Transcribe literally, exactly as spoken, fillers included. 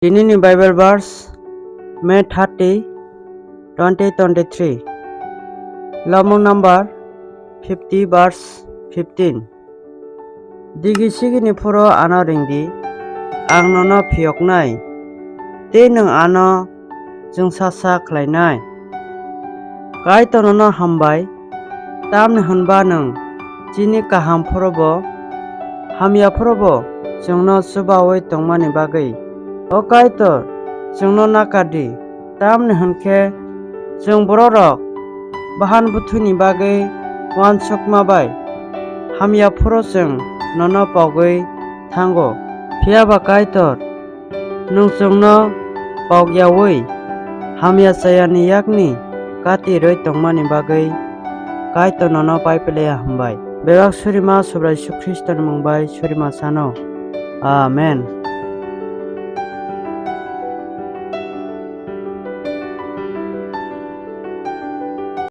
Tinini Bible verse, May thirty, twenty twenty-three, Lomung number fifty, verse fifteen. Digi sigini phuru ano ringdi, ang nono phiyoknai, tei nwng ano chwngsacha khlainai. Kaitor nono hambai, tamni hwnba nwng chini kaham phuru bo, hamya phuru bo chwngno chubaui tongmani bagwi. O Kaitor, chwngno nakar di, tamni hwn khe chwng bororok bahan bwthwini bagwi uansukma bai hamya phuru chwng nono pogwi thango. Phiya ba Kaitor, nwng chwngno pok yaui hamya chayani yakni kati rwi tongmani bagwi Kaitor nono pai peleya hambai. Bebak surima Subrai Jisu Khristoni mung bai surima sano. Amen.